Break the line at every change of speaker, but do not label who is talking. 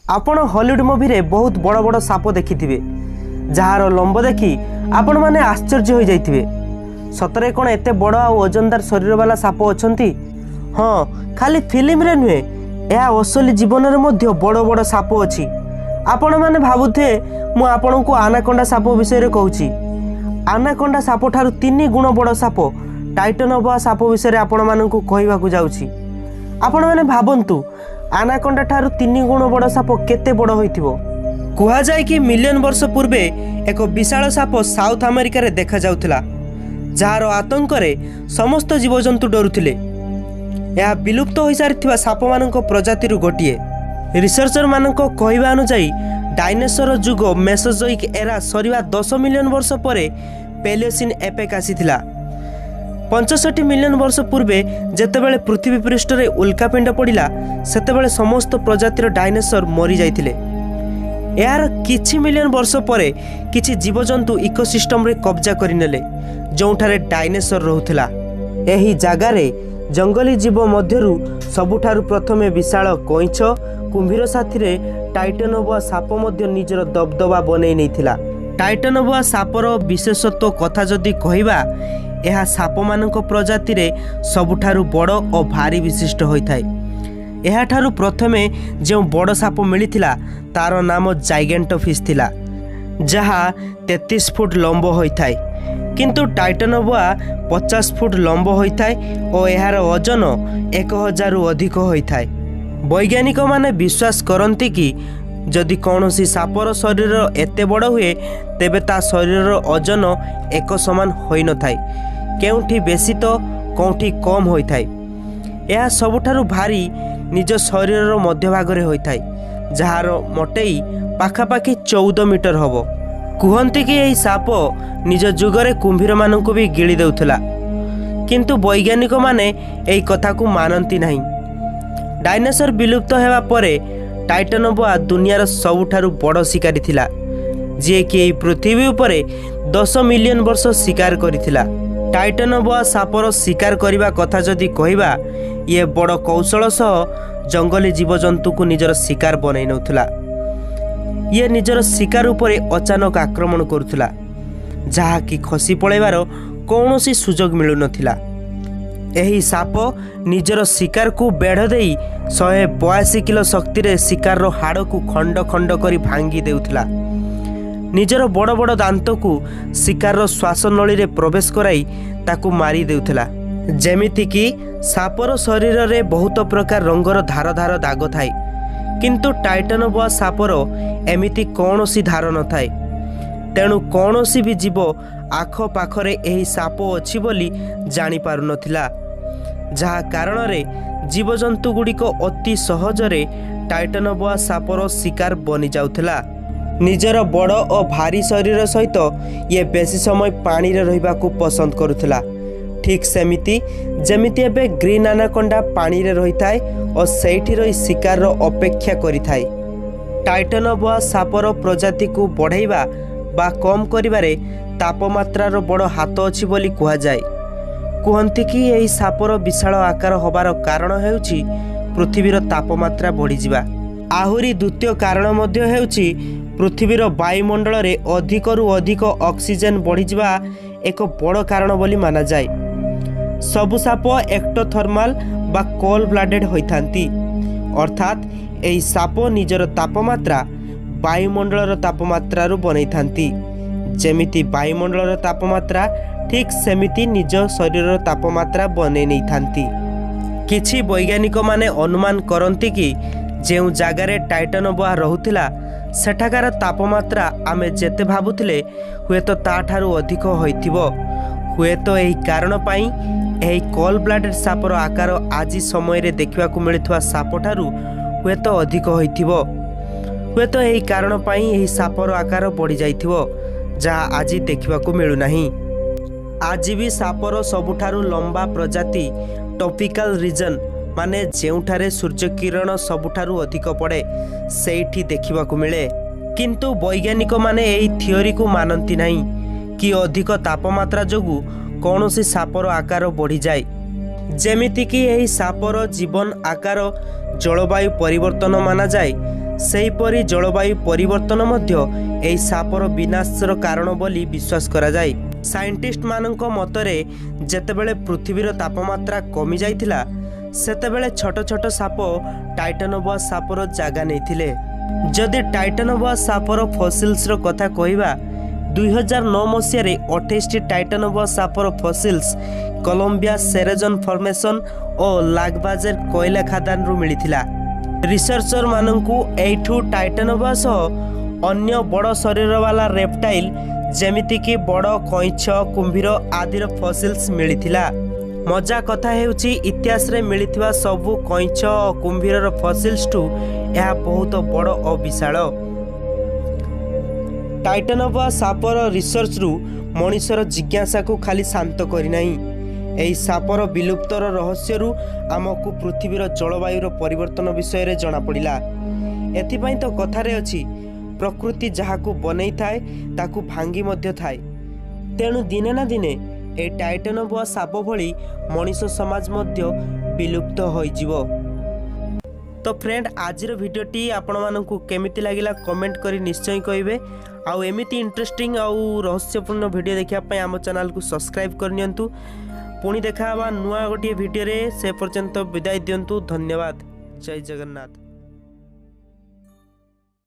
ଆପଣ ହଲିଉଡ଼ ମୁଭିରେ ବହୁତ ବଡ଼ ବଡ଼ ସାପ ଦେଖିଥିବେ, ଯାହାର ଲମ୍ବ ଦେଖି ଆପଣମାନେ ଆଶ୍ଚର୍ଯ୍ୟ ହୋଇଯାଇଥିବେ। ସତରେ କ'ଣ ଏତେ ବଡ଼ ଆଉ ଓଜନଦାର ଶରୀରବାଲା ସାପ ଅଛନ୍ତି? ହଁ, ଖାଲି ଫିଲ୍ମରେ ନୁହେଁ, ଏହା ଅସଲି ଜୀବନରେ ମଧ୍ୟ ବଡ଼ ବଡ଼ ସାପ ଅଛି। ଆପଣମାନେ ଭାବୁଥିବେ ମୁଁ ଆପଣଙ୍କୁ ଆନାକୋଣ୍ଡା ସାପ ବିଷୟରେ କହୁଛି। ଆନାକୋଣ୍ଡା ସାପଠାରୁ 3 ଗୁଣ ବଡ଼ ସାପ ଟାଇଟନୋବୋଆ ସାପ ବିଷୟରେ ଆପଣମାନଙ୍କୁ କହିବାକୁ ଯାଉଛି। ଆପଣମାନେ ଭାବନ୍ତୁ, ଆନାକୋଣ୍ଡା ଠାରୁ 3 ଗୁଣ ବଡ଼ ସାପ କେତେ ବଡ଼ ହୋଇଥିବ? କୁହାଯାଏ କି ମିଲିୟନ ବର୍ଷ ପୂର୍ବେ ଏକ ବିଶାଳ ସାପ ସାଉଥ ଆମେରିକାରେ ଦେଖାଯାଉଥିଲା, ଯାହାର ଆତଙ୍କରେ ସମସ୍ତ ଜୀବଜନ୍ତୁ ଡରୁଥିଲେ। ଏହା ବିଲୁପ୍ତ ହୋଇସାରିଥିବା ସାପମାନଙ୍କ ପ୍ରଜାତିରୁ ଗୋଟିଏ। ରିସର୍ଚ୍ଚରମାନଙ୍କ କହିବା ଅନୁଯାୟୀ ଡାଇନୋସର ଯୁଗ ମେସୋଜୋଇକ୍ ଏରା ସରିବା 10 ମିଲିୟନ ବର୍ଷ ପରେ ପେଲିଓସିନ୍ ଏପୋକ୍ ଆସିଥିଲା। 65 ମିଲିୟନ ବର୍ଷ ପୂର୍ବେ ଯେତେବେଳେ ପୃଥିବୀ ପୃଷ୍ଠରେ ଉଲ୍କାପିଣ୍ଡ ପଡ଼ିଲା, ସେତେବେଳେ ସମସ୍ତ ପ୍ରଜାତିର ଡାଇନୋସର ମରିଯାଇଥିଲେ। ଏହାର କିଛି ମିଲିୟନ ବର୍ଷ ପରେ କିଛି ଜୀବଜନ୍ତୁ ଇକୋସିଷ୍ଟମରେ କବ୍ଜା କରିନେଲେ, ଯେଉଁଠାରେ ଡାଇନୋସର ରହୁଥିଲା। ଏହି ଜାଗାରେ ଜଙ୍ଗଲୀ ଜୀବ ମଧ୍ୟରୁ ସବୁଠାରୁ ପ୍ରଥମେ ବିଶାଳ କଇଁଛ, କୁମ୍ଭୀର ସାଥିରେ ଟାଇଟନୋବୋଆ ସାପ ମଧ୍ୟ ନିଜର ଦବଦବା ବନେଇ ନେଇଥିଲା। ଟାଇଟନୋବୋଆ ସାପର ବିଶେଷତ୍ୱ କଥା ଯଦି କହିବା, ଏହା ସାପମାନଙ୍କ ପ୍ରଜାତିରେ ସବୁଠାରୁ ବଡ଼ ଓ ଭାରି ବିଶିଷ୍ଟ ହୋଇଥାଏ। ଏହାଠାରୁ ପ୍ରଥମେ ଯେଉଁ ବଡ଼ ସାପ ମିଳିଥିଲା, ତାର ନାମ ଜାଇଗେଣ୍ଟୋଫିସ୍ ଥିଲା, ଯାହା 33 ଫୁଟ ଲମ୍ବ ହୋଇଥାଏ। କିନ୍ତୁ ଟାଇଟନୋବୋଆ 50 ଫୁଟ ଲମ୍ବ ହୋଇଥାଏ ଓ ଏହାର ଓଜନ 1000ରୁ ଅଧିକ ହୋଇଥାଏ। ବୈଜ୍ଞାନିକମାନେ ବିଶ୍ୱାସ କରନ୍ତି କି ଯଦି କୌଣସି ସାପର ଶରୀର ଏତେ ବଡ଼ ହୁଏ, ତେବେ ତା ଶରୀରର ଓଜନ ଏକ ସମାନ ହୋଇନଥାଏ। କେଉଁଠି ବେଶୀ ତ କେଉଁଠି କମ୍ ହୋଇଥାଏ। ଏହା ସବୁଠାରୁ ଭାରି ନିଜ ଶରୀରର ମଧ୍ୟଭାଗରେ ହୋଇଥାଏ, ଯାହାର ମୋଟେଇ ପାଖାପାଖି 14 ମିଟର ହେବ। କୁହନ୍ତି କି ଏହି ସାପ ନିଜ ଯୁଗରେ କୁମ୍ଭୀରମାନଙ୍କୁ ବି ଗିଳି ଦେଉଥିଲା, କିନ୍ତୁ ବୈଜ୍ଞାନିକମାନେ ଏହି କଥାକୁ ମାନନ୍ତି ନାହିଁ। ଡାଇନୋସର ବିଲୁପ୍ତ ହେବା ପରେ ଟାଇଟନୋବୋଆ ଦୁନିଆର ସବୁଠାରୁ ବଡ଼ ଶିକାରୀ ଥିଲା, ଯିଏକି ଏହି ପୃଥିବୀ ଉପରେ 10 ମିଲିୟନ ବର୍ଷ ଶିକାର କରିଥିଲା। ଟାଇଟନୋବୋଆ ସାପର ଶିକାର କରିବା କଥା ଯଦି କହିବା, ଇଏ ବଡ଼ କୌଶଳ ସହ ଜଙ୍ଗଲୀ ଜୀବଜନ୍ତୁକୁ ନିଜର ଶିକାର ବନାଇ ନେଉଥିଲା। ଇଏ ନିଜର ଶିକାର ଉପରେ ଅଚାନକ ଆକ୍ରମଣ କରୁଥିଲା, ଯାହାକି ଖସି ପଳାଇବାର କୌଣସି ସୁଯୋଗ ମିଳୁନଥିଲା। ଏହି ସାପ ନିଜର ଶିକାରକୁ ବେଢ଼ ଦେଇ 182 କିଲୋ ଶକ୍ତିରେ ଶିକାରର ହାଡ଼କୁ ଖଣ୍ଡ ଖଣ୍ଡ କରି ଭାଙ୍ଗି ଦେଉଥିଲା। ନିଜର ବଡ଼ ବଡ଼ ଦାନ୍ତକୁ ଶିକାରର ଶ୍ୱାସନଳୀରେ ପ୍ରବେଶ କରାଇ ତାକୁ ମାରି ଦେଉଥିଲା। ଯେମିତିକି ସାପର ଶରୀରରେ ବହୁତ ପ୍ରକାର ରଙ୍ଗର ଧାର ଧାର ଦାଗ ଥାଏ, କିନ୍ତୁ ଟାଇଟନୋବୋଆ ସାପର ଏମିତି କୌଣସି ଧାର ନଥାଏ। ତେଣୁ କୌଣସି ବି ଜୀବ ଆଖପାଖରେ ଏହି ସାପ ଅଛି ବୋଲି ଜାଣିପାରୁନଥିଲା, ଯାହା କାରଣରେ ଜୀବଜନ୍ତୁଗୁଡ଼ିକ ଅତି ସହଜରେ ଟାଇଟନୋବୋଆ ସାପର ଶିକାର ବନିଯାଉଥିଲା। ନିଜର ବଡ଼ ଓ ଭାରି ଶରୀର ସହିତ ଇଏ ବେଶୀ ସମୟ ପାଣିରେ ରହିବାକୁ ପସନ୍ଦ କରୁଥିଲା, ଠିକ୍ ସେମିତି ଯେମିତି ଏବେ ଗ୍ରୀନ୍ ଆନାକୋଣ୍ଡା ପାଣିରେ ରହିଥାଏ ଓ ସେଇଠି ରହି ଶିକାରର ଅପେକ୍ଷା କରିଥାଏ। ଟାଇଟନୋବୋଆ ସାପର ପ୍ରଜାତିକୁ ବଢ଼ାଇବା ବା କମ୍ କରିବାରେ ତାପମାତ୍ରାର ବଡ଼ ହାତ ଅଛି ବୋଲି କୁହାଯାଏ। କୁହନ୍ତି କି ଏହି ସାପର ବିଶାଳ ଆକାର ହେବାର କାରଣ ହେଉଛି ପୃଥିବୀର ତାପମାତ୍ରା ବଢ଼ିଯିବା। ଆହୁରି ଦ୍ୱିତୀୟ କାରଣ ମଧ୍ୟ ହେଉଛି ପୃଥିବୀର ବାୟୁମଣ୍ଡଳରେ ଅଧିକରୁ ଅଧିକ ଅକ୍ସିଜେନ୍ ବଢ଼ିଯିବା ଏକ ବଡ଼ କାରଣ ବୋଲି ମାନାଯାଏ। ସବୁ ସାପ ଏକ୍ଟୋଥର୍ମାଲ ବା କୋଲ୍ଡ ବ୍ଲାଡେଡ୍ ହୋଇଥାନ୍ତି, ଅର୍ଥାତ୍ ଏହି ସାପ ନିଜର ତାପମାତ୍ରା ବାୟୁମଣ୍ଡଳର ତାପମାତ୍ରାରୁ ବନେଇଥାନ୍ତି। ଯେମିତି ବାୟୁମଣ୍ଡଳର ତାପମାତ୍ରା, ଠିକ୍ ସେମିତି ନିଜ ଶରୀରର ତାପମାତ୍ରା ବନେଇ ନେଇଥାନ୍ତି। କିଛି ବୈଜ୍ଞାନିକମାନେ ଅନୁମାନ କରନ୍ତି କି ଯେଉଁ ଜାଗାରେ ଟାଇଟନୋବୋଆ ରହୁଥିଲା, ସେଠାକାର ତାପମାତ୍ରା ଆମେ ଯେତେ ଭାବୁଥିଲେ ହୁଏତ ତାଠାରୁ ଅଧିକ ହୋଇଥିବ। ହୁଏତ ଏହି କାରଣ ପାଇଁ ଏହି କୋଲ୍ଡ ବ୍ଲାଡେଡ୍ ସାପର ଆକାର ଆଜି ସମୟରେ ଦେଖିବାକୁ ମିଳୁଥିବା ସାପଠାରୁ ହୁଏତ ଅଧିକ ହୋଇଥିବ। ହୁଏତ ଏହି କାରଣ ପାଇଁ ଏହି ସାପର ଆକାର ବଢ଼ିଯାଇଥିବ, ଯାହା ଆଜି ଦେଖିବାକୁ ମିଳୁନାହିଁ। ଆଜି ବି ସାପର ସବୁଠାରୁ ଲମ୍ବା ପ୍ରଜାତି ଟ୍ରପିକାଲ ରିଜନ୍, ମାନେ ଯେଉଁଠାରେ ସୂର୍ଯ୍ୟକିରଣ ସବୁଠାରୁ ଅଧିକ ପଡ଼େ, ସେଇଠି ଦେଖିବାକୁ ମିଳେ। କିନ୍ତୁ ବୈଜ୍ଞାନିକମାନେ ଏହି ଥିଓରିକୁ ମାନନ୍ତି ନାହିଁ କି ଅଧିକ ତାପମାତ୍ରା ଯୋଗୁଁ କୌଣସି ସାପର ଆକାର ବଢ଼ିଯାଏ। ଯେମିତିକି ଏହି ସାପର ଜୀବନ ଆକାର ଜଳବାୟୁ ପରିବର୍ତ୍ତନ ମାନାଯାଏ, ସେହିପରି ଜଳବାୟୁ ପରିବର୍ତ୍ତନ ମଧ୍ୟ ଏହି ସାପର ବିନାଶର କାରଣ ବୋଲି ବିଶ୍ୱାସ କରାଯାଏ। ସାଇଣ୍ଟିଷ୍ଟମାନଙ୍କ ମତରେ ଯେତେବେଳେ ପୃଥିବୀର ତାପମାତ୍ରା କମିଯାଇଥିଲା, ସେତେବେଳେ ଛୋଟ ଛୋଟ ସାପ ଟାଇଟାନୋବୋଆ ସାପର ଜାଗା ନେଇଥିଲେ। ଯଦି ଟାଇଟାନୋବୋଆ ସାପର ଫସିଲ୍ସର କଥା କହିବା, 2009 ମସିହାରେ 28ଟି ଟାଇଟାନୋବୋଆ ସାପର ଫସିଲ୍ସ କଲମ୍ବିଆ ସେରେଜନ୍ ଫର୍ମେସନ୍ ଓ ଲାଗବାଜେର କୋଇଲା ଖାଦାନରୁ ମିଳିଥିଲା। ରିସର୍ଚ୍ଚରମାନଙ୍କୁ ଏଇଠୁ ଟାଇଟାନୋବୋଆ ସହ ଅନ୍ୟ ବଡ଼ ଶରୀରବାଲା ରେପ୍ଟାଇଲ୍, ଯେମିତିକି ବଡ଼ କଇଁଛ, କୁମ୍ଭୀର ଆଦିର ଫସିଲ୍ସ ମିଳିଥିଲା। ମଜା କଥା ହେଉଛି, ଇତିହାସରେ ମିଳିଥିବା ସବୁ କଇଁଛ ଓ କୁମ୍ଭୀରର ଫସିଲ୍ସଠୁ ଏହା ବହୁତ ବଡ଼ ଓ ବିଶାଳ। ଟାଇଟାନୋବୋଆ ସାପର ରିସର୍ଚ୍ଚରୁ ମଣିଷର ଜିଜ୍ଞାସାକୁ ଖାଲି ଶାନ୍ତ କରିନାହିଁ, ଏହି ସାପର ବିଲୁପ୍ତର ରହସ୍ୟରୁ ଆମକୁ ପୃଥିବୀର ଜଳବାୟୁର ପରିବର୍ତ୍ତନ ବିଷୟରେ ଜଣାପଡ଼ିଲା। ଏଥିପାଇଁ ତ କଥାରେ ଅଛି, ପ୍ରକୃତି ଯାହାକୁ ବନେଇଥାଏ ତାକୁ ଭାଙ୍ଗି ମଧ୍ୟ ଥାଏ। ତେଣୁ ଦିନେ ନା ଦିନେ ଏହି ଟାଇଟାନୋବୋଆ ସାପ ଭଳି ମଣିଷ ସମାଜ ମଧ୍ୟ ବିଲୁପ୍ତ ହୋଇଯିବ। ତ ଫ୍ରେଣ୍ଡ, ଆଜିର ଭିଡ଼ିଓଟି ଆପଣମାନଙ୍କୁ କେମିତି ଲାଗିଲା କମେଣ୍ଟ କରି ନିଶ୍ଚୟ କହିବେ। ଆଉ ଏମିତି ଇଣ୍ଟରେଷ୍ଟିଂ ଆଉ ରହସ୍ୟପୂର୍ଣ୍ଣ ଭିଡ଼ିଓ ଦେଖିବା ପାଇଁ ଆମ ଚ୍ୟାନେଲକୁ ସବସ୍କ୍ରାଇବ୍ କରିନିଅନ୍ତୁ। ପୁଣି ଦେଖା ହେବା ନୂଆ ଗୋଟିଏ ଭିଡ଼ିଓରେ, ସେ ପର୍ଯ୍ୟନ୍ତ ବିଦାୟ ଦିଅନ୍ତୁ। ଧନ୍ୟବାଦ, ଜୟ ଜଗନ୍ନାଥ।